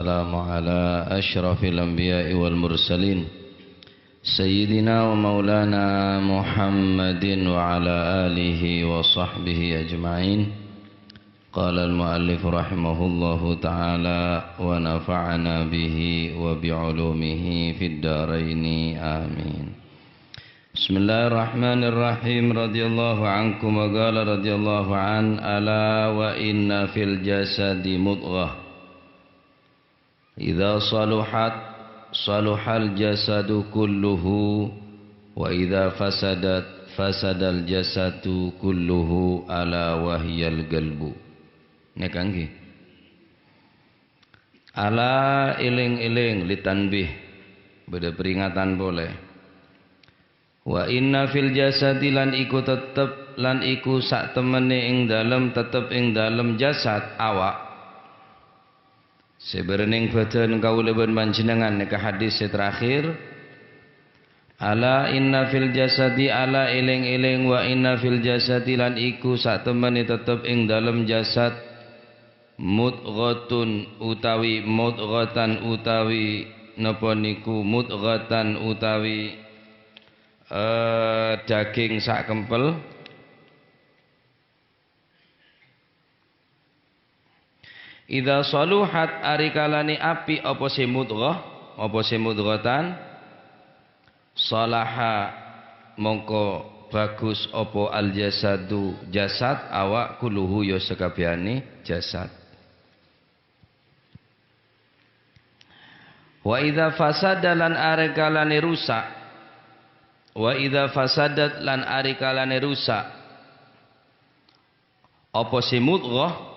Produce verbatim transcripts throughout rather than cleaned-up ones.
والسلام على أشرف الأنبياء والمرسلين، سيدنا ومولانا محمد وعلى آله وصحبه أجمعين. قال المؤلف رحمه الله تعالى، ونفعنا به وبعلومه في الدارين، آمين. بسم الله الرحمن الرحيم. رضي الله عنكم، وقال رضي الله عنه: ألا وإن في الجسد مضغة، إذا صلحت صلح الجسد كله، وإذا فسدت فسد الجسد كله، ألا وهي القلب. Nèka ngghi. Ala, èlèng-èlèng, litanbih, bâdâ peringatan polè. Wa inna fil jasadi, lan iku tettep, lan iku satemmenè ing dalem, tettep ing dalem jasad, awak. Sè bârâ neng bâdân kaulâ bân panjhennengngan, nèka hadis sè terakhir. Ala inna fil jasadi, ala èlèng-èlèng, wa inna fil jasadi, lan iku satemmenè tettep ing dalem jasad, mudghatun utawi mudghatan utawi napa niku mudghatan utawi, eh, daging sakempel. Idza saluhat, arikalane apik apa sè mudghah, apa sè mudghatan, salaha, mongko bagus apa al-jasadu, jasad, awak, kulluhu, ya sakabehane jasad. Wa idza fasada, lan arikalane rusak, wa idza fasadat, lan arikalane rusak, apa sè mudghah,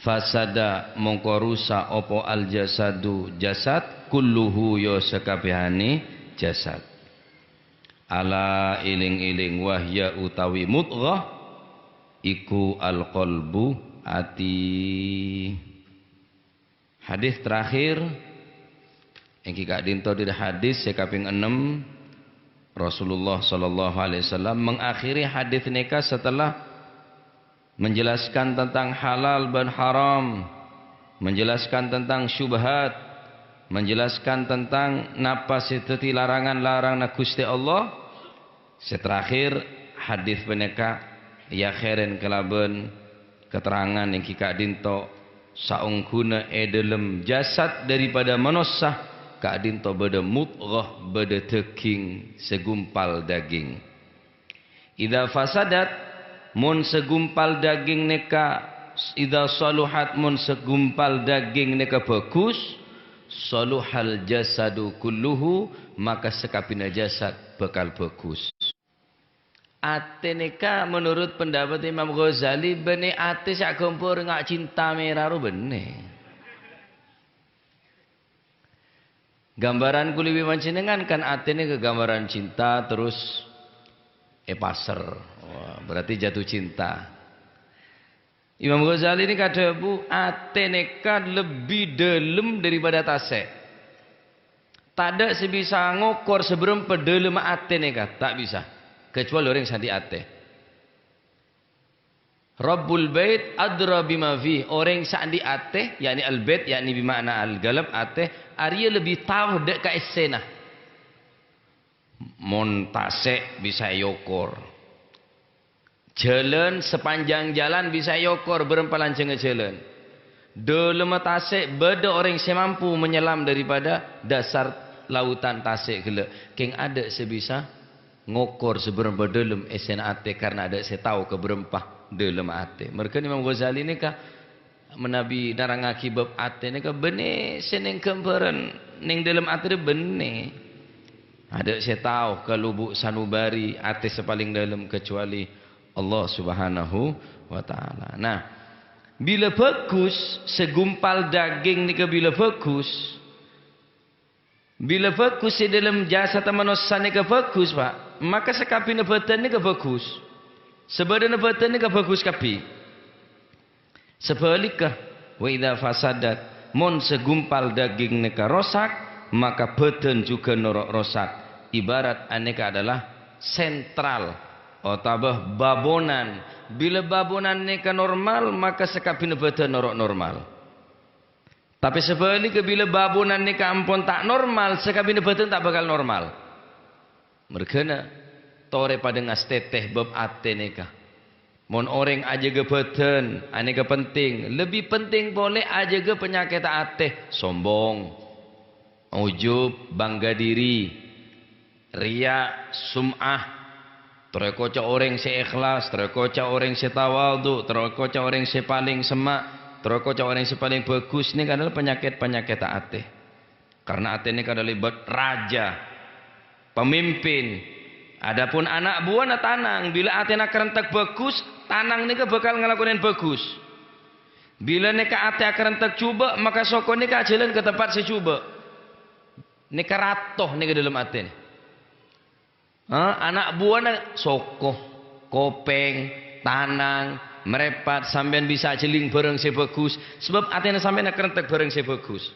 fasada, mongko rusak apa al-jasadu, jasad, kulluhu, ya sakabehane jasad. Ala, eling-eling, wahya utawi mudghah, iku al-qalbu, ati. Hadis terakhir, èngghi ka'dhinto dhâri hadis sè kapèng ennem, Rasulullah sallallahu alaihi wasallam mengakhiri hadis nèka setelah menjelaskan tentang halal bân haram, menjelaskan tentang syubhat, menjelaskan tentang napa sè dhâddhi larangan-laranganna Ghustè Allah. Sè terakhir, hadis panèka èakhèrè kalabân keterangan èngghi ka'dhinto, saongghuna è dhâlem jasad daripada manossa ka'dhinto bâdâ mudghah, bâdâ dâging, segumpal dâging. Idza fasadat, mon segumpal dâging nèka, idza saluhat, mon segumpal dâging nèka bagus, saluhal jasadu kulluhu, maka sakabinna jasad bakal bagus. Atè nèka, menurut pendapat Imam Ghazali, bânnè atè sè aghâmpor nga' cinta mèra ro bânnè. Gambaran kulâ bi' panjhennengngan kan atè nèka gambaran cinta terros èpaser. Wah, berarti jatuh cinta. Imam Ghazali nèka adhâbu, atè nèka lebbi dhâlem daripada tasè'. Tadâ' sè bisa ngokor sabârâmpa dhâlemma atè nèka, ta' bisa, kecuali orèng sè andi' atè. Rabbul bait adra bima fih, orèng sè andi' atè, yakni al-bait, yakni bima'na al-qalb, atè, arèya lebbi tao dâ' ka essèna. Mon tasè' bisa èokor. Jhâlân, sapanjhâng jhâlân bisa èokor bârâmpa lanjhângnga jhâlân. Dhâlemma tasè' bâdâ orèng sè mampu menyelam daripada dasar lautan tasè' ghellâ'. Kèng adâ' sè bisa ngokor sabârâmpa dhâlem essèna atè karna adâ' sè tao ka bârâmpa dhâlemma atè. Marghâna Imam Ghazali nèka manabi nerrangngaghi bab atè nèka bânnè sè neng ghâmbhârân neng dhâlem atè rè bânnè. Adâ' sè tao ka lubuk sanubari atè sè palèng dhâlem kecuali Allah Subhanahu wa Ta'ala. Nah, bilâ bhâghus, segumpal dâging nèka bilâ bhâghus, bilâ bhâghus sè dhâlem jasadda manossa nèka bhâghus, Pa', maka sakabinna bhâdhân nèka bhâghus. Sabâdhâna bhâdhân nèka bhâghus kabbhi. Sabhâligghâ, wa idza fasadat, mon segumpal dâging nèka rosak, maka bhâdhân jhughân noro' rosak. Ibarat anèka adalah sentral otabâ babonan. Bilâ babonan nèka normal, maka sakabinna bhâdhân noro' normal. Tapè sabhâligghâ, bilâ bâbuna nèka ampon ta' normal, sakabinna bhâdhân ta' bhâkal normal. Merghâna, torè padâ ngastètè bab atè nèka. Mon orèng ajâgâ bhâdhân, anèka penting. Lebbi penting polè ajâgâ panyakèdhâ atè, sombong, ujub, bangga diri, riya', sum'ah, terro èkoca' orèng sè ikhlas, terro èkoca' orèng sè tawadhu, terro èkoca' orèng sè palèng semma', terro èkoca' orèng sè palèng bhâghus. Nèka adalah panyakèt-panyakèdhâ atè. Karna atè nèka adalah lèbât raja, pemimpin. Adapun ana' buwâna tanang, bilâ atèna karentek bhâghus, tanang nèka bhâkal ngalakonè bhâghus. Bilâ nèka atè akarentek jhubâ', maka soko nèka ajhâlân ka tempat sè jhubâ'. Nèka rato nèka dâlem atèna. Ha, ana' buwâna soko, kopèng, tanang, mrèpat, sampèyan bisa ajhâling bhârâng sè bhâghus, sabâb atèna sampèyan akarentek bhârâng sè bhâghus.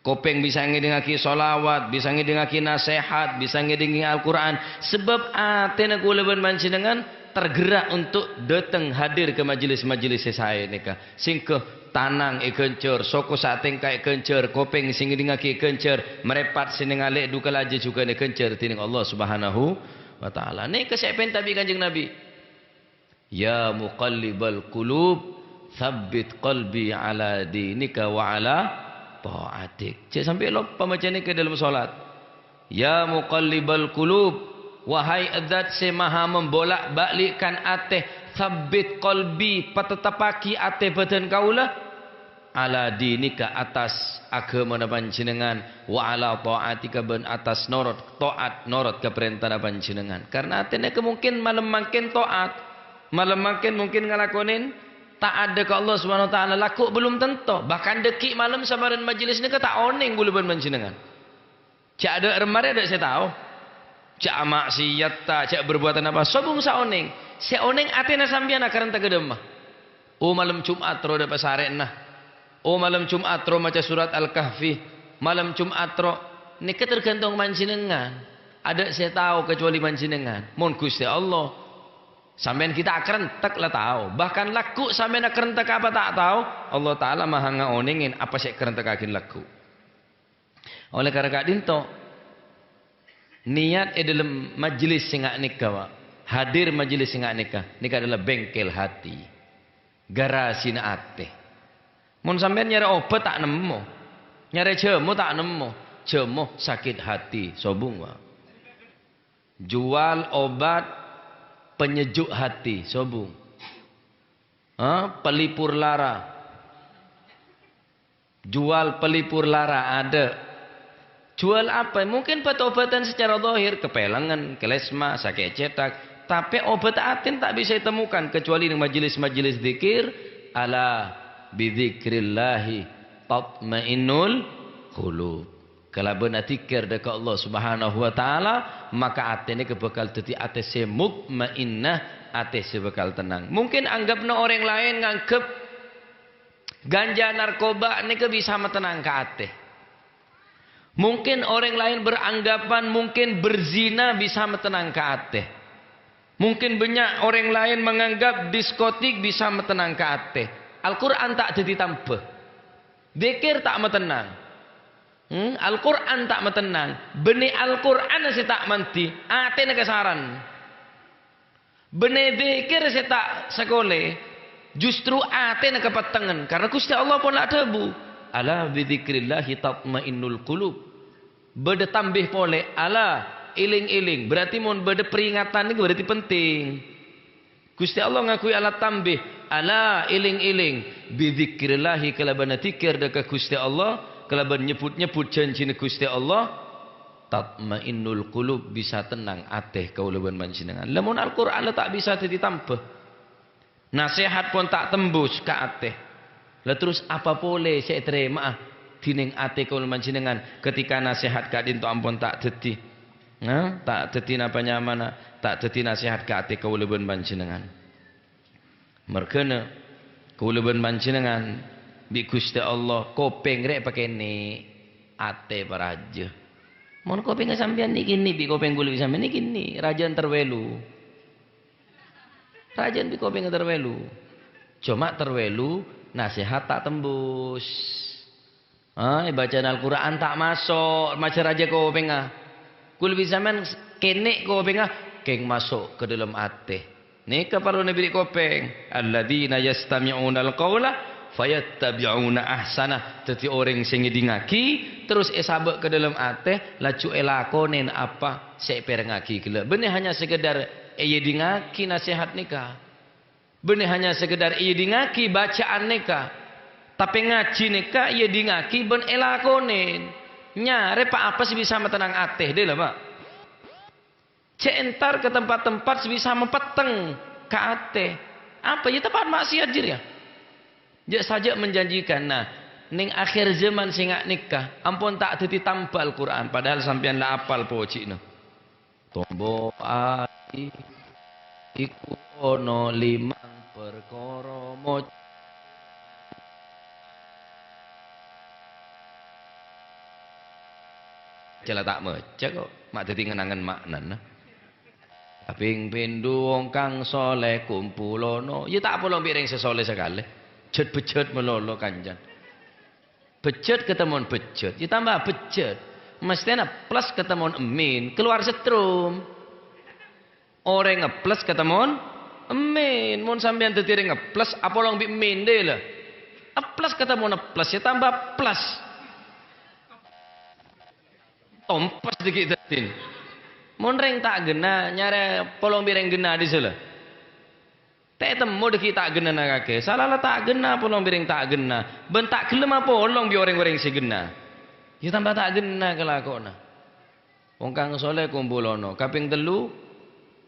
Kopèng bisa ngèdingngaghi sholawat, bisa ngèdingngaghi nasèhat, bisa ngèdingngaghi Al-Qur'an, sabâb atèna kaulâ bân panjhennengngan tergerak untuk dâteng hadir ka majelis-majelis sè saè nèka. Sèngghâ tanang èghânjhâr, soko satèngka èghânjhâr, kopèng sè ngèdingngaghi èghânjhâr, mrèpat sè nèngalè dhu kalajâ jhughân èghânjhâr dhinèng Allah Subhanahu wa Ta'ala. Nèka sè èpènta bi' Kanjeng Nabi. "Ya muqallibal qulub, tsabbit qalbi ala dinika wa ala tha'atik." Jhâ' sampè' loppa maca nèka dâlem sholat. "Ya muqallibal qulub, wahai Zat sè maha membolak-balikkan atè, tsabbit qalbi, patetteppaghi atè bhâdhân kaulâ, ala dinika, attas aghâmana Panjhennengngan, wa ala tha'atika, bân attas norot, ta'at, norot ka parèntana Panjhennengngan." Karna atè nèka mungkin malem mangkèn ta'at, malem mangkèn mungkin ngalakonè ta'at dâ' ka Allah Subhanahu wa Ta'ala, lagghu' belum tanto, bahkan dâggi' malem sabârân majelis nèka ta' onèng kaulâ bân Panjhennengngan. Jhâ' adâ' rèng marè adâ' sè tao. Jhâ' amaksiyatta, jhâ' berbuatan apa, sobung sa onèng. Sè onèng atèna sampèyan akarentek ka dâmma. Oh, malem Jum'at terro dâpa' sarè'na. Oh, malem Jum'at terro maca surat Al-Kahfi. Malem Jum'at terro, nèka tergantung Panjhennengngan. Adâ' sè tao kecuali Panjhennengngan. Mon Ghustè Allah, sampèyan ghi' ta' akarentek la tao. Bahkan lagghu' sampèyan akarentek apa ta' tao, Allah Ta'ala maha ngaonèngè apa sè èkarentekkaghi lagghu'. Oleh karana ka'dinto, niyat è dâlem majelis sè nga' nèka, Pak, hadir majelis sè nga' nèka, nèka adalah bengkel hati, garasina atè. Mon sampèyan nyarè obhât ta' nemmo, nyarè jhâmo ta' nemmo, jhâmo sakit hati, sobung, Pak. Jual obat penyejuk hati, sobung. Ha? Pelipur lara. Jual pelipur lara, adâ'. Jual apa? Mungkin bât-obâtan secara zahir, kepelengan, klesma, sakè' cètak. Tapè obât atèn ta' bisa ditemukan kecuali di majelis-majelis dzikir. "Ala bidzikrillahi tatmainnul qulub." Kalabân adzikir dâ' ka Allah Subhanahu wa Ta'ala, maka atè nèka bhâkal dhâddhi atè sè mutmainnah, atè sè bhâkal tennang. Mungkin angghâpna orèng laèn nganggep ganja narkoba nèka bisa matennang ka atè. Mungkin orèng laèn beranggapan mungkin berzina bisa matennang ka atè. Mungkin bânnya' orèng laèn manganggap diskotik bisa matennang ka atè. Al-Qur'an ta' dhâddhi tambhâ. Dzikir ta' matennang. Hmm, Al-Qur'an ta' matennang. Bânnè Al-Qur'an sè ta' mandhi, atèna kasaran. Bânnè dzikir sè ta' sakolè, justru atèna kapettengngen. Karna Ghustè Allah pon la adhâbu, "Ala bidzikrillahi tatmainnul qulub." Bâdâ tambhi polè, "Ala, èlèng-èlèng." Berarti mon bâdâ peringatan nèko berarti penting. Ghustè Allah ngaghungè alat tambhi, "Ala, èlèng-èlèng, bidzikrillahi, kalabân adzikir dâ' ka Ghustè Allah, kalabân nyebbhut-nyebbhut janjina Ghustè Allah, tatmainnul qulub, bisa tennang atè kaulâ bân panjhennengngan." Lamon Al-Qur'an la ta' bisa dhâddhi tambhâ. Nasèhat pon ta' tembus ka atè. La terros apa polè sè ètarèma'a dhinèng atè kaulâ panjhennengngan ketika nasèhat ka'dinto ampon ta' dhâddhi, nah, ta' dhâddhi napa nyamana, ta' dhâddhi nasèhat ka atè kaulâ bân panjhennengngan. Marghâna kaulâ bân panjhennengngan bi' Ghustè Allah, kopèng rè' pakènè', atè parajâ. Mon kopèngnga sampèyan nè'-kènè' bi' kopèng kaulâ bi' sampèyan nè'-kènè', rajâ èntar wèlu. Rajâ bi' kopèng èntar wèlu. Coma èntar wèlu, nasèhat ta' tembus. Ah, bâca'an Al-Qur'an ta' maso', majâr rajâ kopèngnga. Kulâ bi' sampèyan kènè' kopèngnga, kèng maso' ka dâlem atè. Nèka parlo nabi ri' kopèng. "Alladzina yastami'unal qaula fayattabi'una ahsana." Dhâddhi orèng sè ngèdingngaghi, terros èsabâ' ka dâlem atè, laju èlakonè apa sè èpèrengngaghi ghellâ'. Bânnè hanya sekedar èèdingngaghi nasèhat nèka. Bânnè hanya sekedar èèdingngaghi bâca'an nèka. Tapè ngajhi nèka èèdingngaghi bân èlakonè. Nyarè pa-apa sè bisa matennang atè, dâ' la, Pa'? Jhâ' entar ka tempat-tempat sè bisa mapetteng ka atè. Apa, ya, tempat maksiat jârèya. Jhâ' sajâ' menjanjikan. Nah, neng akhir zaman sè nga' nèka, ampon ta' dhâddhi tamba Al-Qur'an, padahal sampèyan la apal pojina. Tombo ati iku ono limang perkara moc-, Cella ta' maca kok, ma' dhâddhi ngen-angen ma'nana. Kaping pindhu wong kang soleh kumpulono, ya ta' apolong bi' rèng sè soleh sakalè. Jhât-bejjhât malolo kancan. Bejjhât ketemon bejjhât, ya tamba bejjhât. Mesthèna plus ketemon emin, keluar setrum. Orèng plus ketemon emin. Mon sampèyan dhâddhi orèng plus, apolong bi' emin, dâ' la. Plus ketemon plus, ya tamba plus. Tompes dhâggi' dhâddhina. Mon rèng ta' ghenna, nyarè polong bi' rèng ghenna dissa la. Ta' ètemmo dhâggi' ta' ghennana kakè. Sala la ta' ghenna polong bi' rèng ta' ghenna. Bân ta' ghellem apolong bi' orèng-orèng sè ghenna. Ya tamba ta' ghenna kalakowanna. Wong kang soleh kompulono. Kaping tello,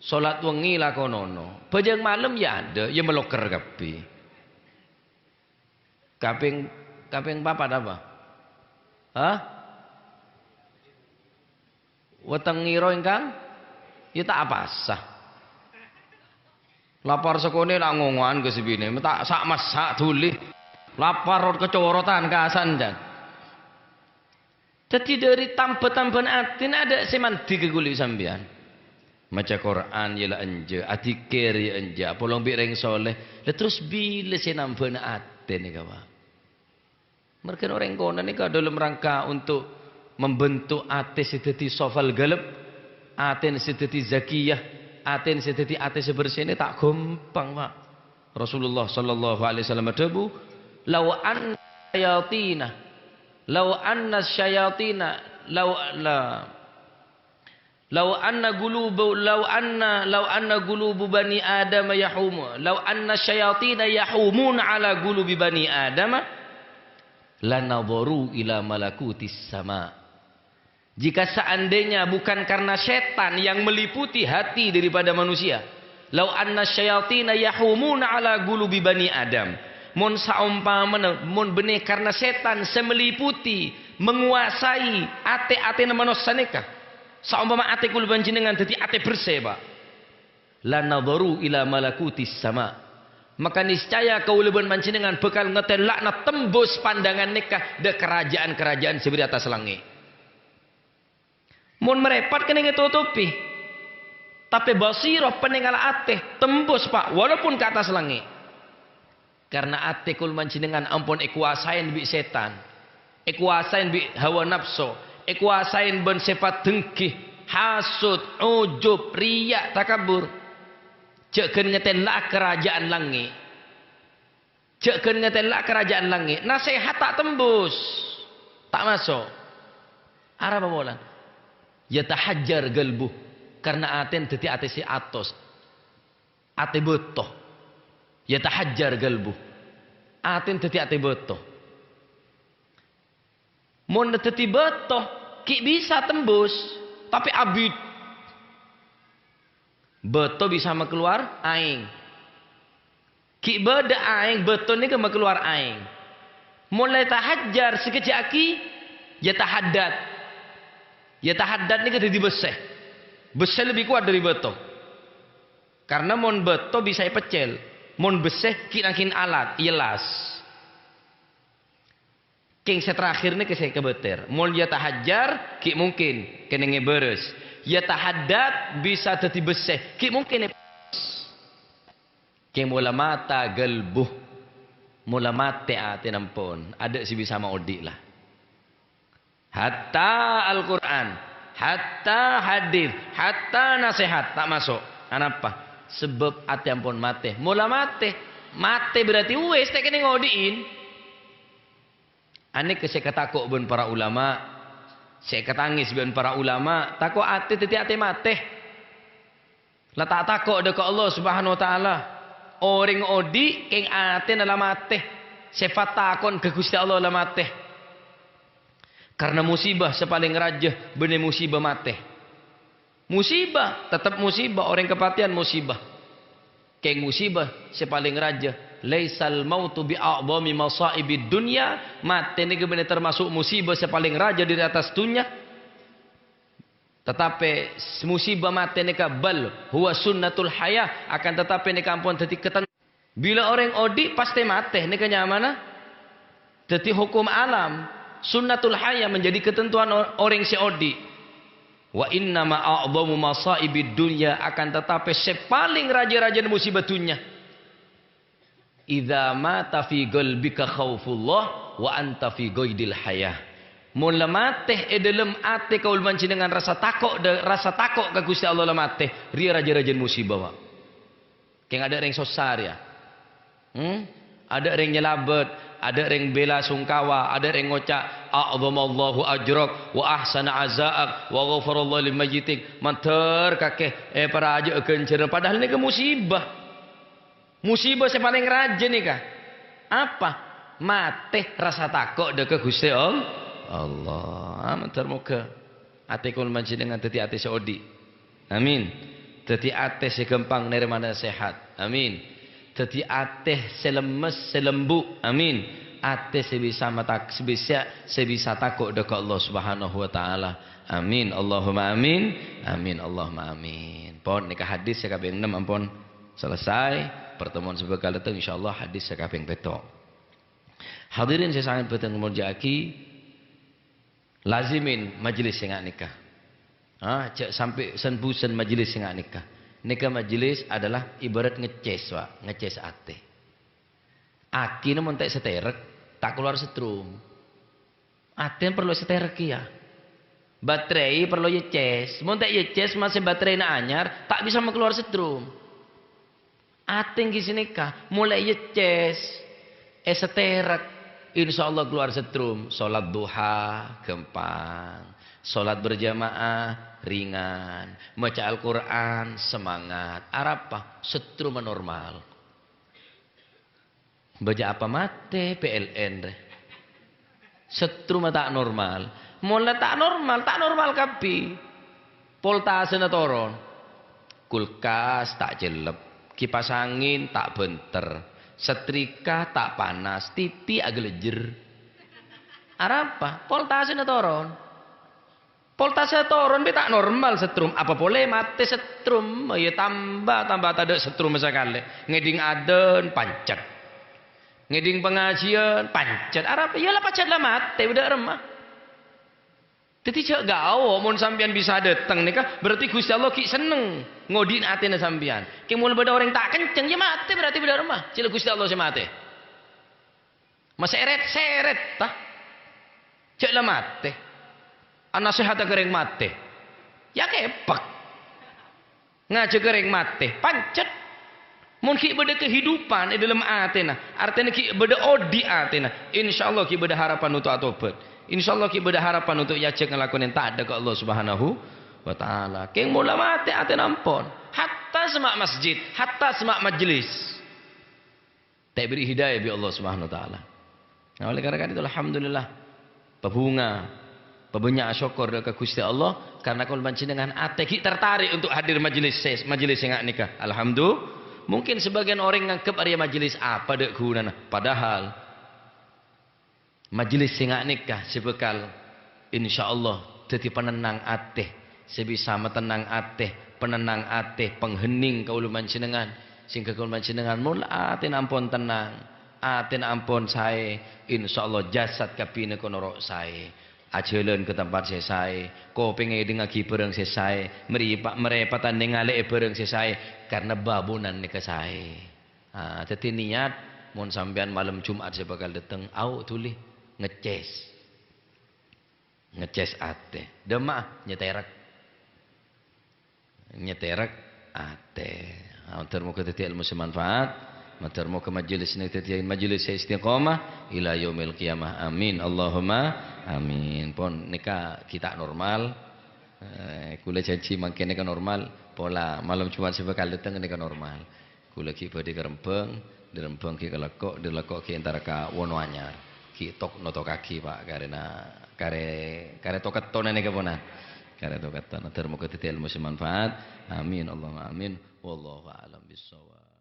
solat wengi lakonono. Bhâjâng malem ya adâ', ya malokèr kabbhi. Kaping, kaping papat apa? Hah? Weteng ngèro èngkang? Ya ta' apasa. Lapar sakonè' la ngongowan ka sè binè', ta' sa'-massa' dhuli. Lapar rot kacorotan kasan, jân. Dhâddhi dhâri tamba-tambâna atèna adâ' sè mandhi ka kulâ sampèyan. Maca Qur'an ya la enjâ', adzikir ya enjâ', apolong bi' rèng soleh. La terros bilâ sè nambâna atè nèka, Pa'? Marghâna orèng kona nèka dalam rangka untuk membentuk atè sè dhâddhi sofal galb, atè sè dhâddhi zakiyah, atè sè dhâddhi atè sè bersè nè ta' ghâmpang, Pa'. Rasulullah sallallahu alaihi wasallam adhâbu, "Lau anna syayatina, lau anna syayatina, lau la, lau anna qulubu, lau anna, lau anna qulubu bani Adam yahumu, lau anna syayatina yahumuna ala qulubi bani Adam, lanadharu ila malakutis sama." Jika seandainya bukan karena setan yang meliputi hati daripada manusia, "Lau anna syayatina yahumuna ala qulubi bani Adam." Mon saompamana, mon bânnè karna sètan sè meliputi, menguasai atè-atèna manossa nèka, saompama atè kulâ bân panjhennengngan dhâddhi atè bersè, Pa', "lanadharu ila malakutis sama." Maka niscaya kaulâ bân panjhennengngan bhâkal ngatella'na tembus pandangan nèka dâ' karaja'an-karaja'an sè bâdâ è attas langngè'. Mon marèpat kennèng ètotobhi, tapè basirah, panèngalla atè, tembus, Pa', walaupun ka attas langngè'. Karna atè kulâ panjhennengngan ampon èkowasaè bi' sètan, èkowasaè bi' hawa napso, èkowasaè bân sèpat dengghi, hasut, ujub, riya', takabbur. Jhâ' ghân ngatella'a karaja'an langngè'. Jhâ' ghân ngatella'a karaja'an langngè'. Nasèhat ta' tembus. Ta' maso'. Arapa polana? Yatahajjar qalbu. Karna atèna dhâddhi atè sè atos. Atè bâto. Yatahajjar qalbu. Atèna dhâddhi atè bâto. Mon dhâddhi bâto, ghi' bisa tembus, tapè abit. Bâto bisa makalowar aèng. Ghi' bâdâ aèng, bâto nèka makalowar aèng. Mon la ètahajjar sakejjhâ' aghi, yatahaddad. Yatahaddad nèka dhâddhi bessè. Bessè lebbi kowat dâri bâto. Karna mon bâto bisa èpeccèl, mon bessè ghi' nangkèn alat, èyellas. Kèng sè terakhir nèka sè kabâter. Mon yatahajjar, ghi' mungkin kennèngè bârâs. Yatahaddad bisa dhâddhi bessè, ghi' mungkin è-, kèng mola mata qalbu. Mola matè atèna ampon, adâ' sè bisa maodhi' la. Hatta Al-Qur'an, hatta hadis, hatta nasehat ta' maso'. Anapa? Sabâb atè ampon matè. Mola matè. Matè berarti wis, ta' kènè ngodhi'in. Anèka sè èkatako' bân para ulama, sè èkatangis bân para ulama, tako' atè dhâddhi atè matè. La ta' tako' dâ' ka Allah Subhanahu wa Ta'ala. Orèng odhi' kèng atèna la matè. Sèfat tako'na ka Ghustè Allah la matè. Karna musibâ sè palèng rajâ bânnè musibâ matè. Musibâ, teptep musibâ, orèng kapatèyan musibâ. Kèng musibâ sè palèng rajâ, "Laisal mautu bi a'dhami masaibid dunya," matè nèka bânnè tamaso' musibâ sè palèng rajâ dâri attas dhunnya. Tatapè s-, musibâ matè nèka bal huwa sunnatul hayah, akan tatapè nèka ampon dhâddhi keten-, bilâ orèng odhi' pastè matè, nèka nyamana dhâddhi hokom alam, sunnatul hayah menjadi ketentuan o-, orèng sè odhi'. Wa innama a'dhamu masaibid dunya, akan tatapè sè palèng rajâ-rajâna musibâ dhunnya. "Idza mata fi qalbika khaufullah wa anta fi qaidil hayah." Mon la matè è dâlem atè kaulâ panjhennengngan rasa tako' dâ-, rasa tako' ka Ghustè Allah la matè, rèya rajâ-rajâna musibâ, Pak. Kèng adâ' rèng sossa rèya. Hmm? Adâ' rèng nyalabât, adâ' rèng bela sungkawa, adâ' rèng ngoca', "A'dhamallahu ajrak, wa ahsana aza'ak, wa ghafarallahu limayyitik." Mandhâr kakè, èparajâ'â ghânjhârân, padahal nèka musibâ. Musibâ sè palèng rajâ nèka. Apa? Matè rasa tako' dâ' ka Ghustè All-, Allah. Mandhâr moghâ atè kaulâ panjhennengngan dhâddhi atè sè odhi'. Amin. Dhâddhi atè sè ghâmpang narèma nasehat. Amin. Dhâddhi atè sè lemmes, sè lembu'. Amin. Atè sè bisa matak-, sè bisa, sè bisa tako' dâ' ka Allah Subhanahu wa Ta'ala. Amin. Allahumma amin. Amin. Allahumma amin. Pon, nèka hadis sè kapèng ennem ampon selesai. Pertemuan sè bhâkal dâteng, insyaallah, hadis sè kapèng pètto'. Hadirin sè sanget bhâdhân kamolja'aghi, lazimin majelis sè nga' nèka. Ha, jhâ' sampè' sen-bhusen majelis sè nga' nèka. Nèka majelis adalah ibarat ngecès, Pak, ngecès atè. Akina mon ta' èsatèrek, ta' kalowar setrum. Atè parlo èsatèrek kèya. Baterai parlo ècès. Mon ta' ècès, masè bateraina anyar, ta' bisa makalowar setrum. Atè ènggi sanèka, molaè ècès, èsatèrek, insyaallah kalowar setrum. Sholat duha ghâmpang, sholat berjamaah ringan, maca Al-Qur'an semangat. Arapa? Setrum normal. Bâjâ apa matè P L N rè? Setrum ta' normal. Mon la ta' normal, ta' normal kabbhi. Voltasena toron. Kulkas ta' cellep, kipas angin ta' bhânter, setrika ta' panas, titi agalejjer. Arapa? Voltasena toron. Voltase toron bi' ta' normal setrum, apa pole mate setrum, ya tamba, tamba tadha' setrum sakale. Ngedhing aden, pancet. Ngedhing pangajian, pancet. Arapa? Ya la pancet la mate, bâdâ remma. Daddi ja' gao, mon sampeyan bisa dhateng nèka, berarti Guste Allah ghi' senneng ngodhi'na atena sampeyan. Keng mon bâdâ orèng ta' kenceng, ya mate berarti bâdâ remma. Cè' la Guste Allah sè mate. Maseret-seret, ta? Ja' la mate. Anasehata ka rèng mate. Ya kepek. Ngajhâk ka rèng mate. Pancet. Mon ghi' bâdâ kehidupan è dâlem atena, artèna ghi' bâdâ odhi' atena, insyaallah ghi' bâdâ harapan untuk atobhât. Insyaallah ghi' bâdâ harapan untuk èajhâk ngalakonè tadâ' ka Allah Subhanahu wa Ta'ala. Keng mon la mate atena ampon. Hatta sema' masjid, hatta sema' majlis. Ta' èberri' hidayah bi' Allah Subhanahu wa Ta'ala. Nah, oleh karena itu, alhamdulillah, pabhunga, pabânnya' asokkor dâ' ka Guste Allah, karena kaulâ panjhennengngan ate ghi' tertarik untuk hadir majelis se-, majelis sè nga' nèka. Alhamdulillah. Mungkin sebagian orèng nganggep arèya majelis apa dâ' ghunana. Padahal, majelis sè nga' nèka sè bhâkal, insyaallah, dhâddhi panennang atè, sè bisa matennang atè, panennang atè, penghening kaulâ panjhennengngan, sehingga kaulâ panjhennengngan mon la atena ampon tennang, atena ampon sae, insyaallah jasad kabbhina kèng noro' sae. Ajhâlân ka tempat sè sae, kopèng ngedhingngaghi bhârâng sè sae, mrèpa-, mrèpatan nèngalè'è bhârâng sè sae, karna bâbuna nèka sae. Ah, dhâddhi niat, mon sampèyan malem Jum'at sè bhâkal dâteng, ao dhuli, ngecès. Ngecès atè. Dâmma'a, nyetèrèk. Nyetèrèk atè. Mator moghâ dhâddhi èlmo sè manfaat. Mator moghâ majelis nèka dhâddhi majelis sè istiqomah ila yaumil qiyamah. Amin. Allahumma amin. Pon nèka ghi' ta' normal. Eh, kaulâ janji mangkèn nèka normal. Pola malem Jumat sè bhâkal dâteng nèka normal. Kaulâ ghi' bâdhi ka Rembhâng, dâri Rembhâng ghi' ka Lekko', dâri Lekko' ghi' entara ka Wonoanyar. Ghi' tok-, notokaghi, Pa', karena karè, karè to-kettona nèka pona. Karè to-kettona. Mator moghâ dhâddhi èlmo sè manfaat. Amin, Allahumma amin. Wallahu a'lam bissawab.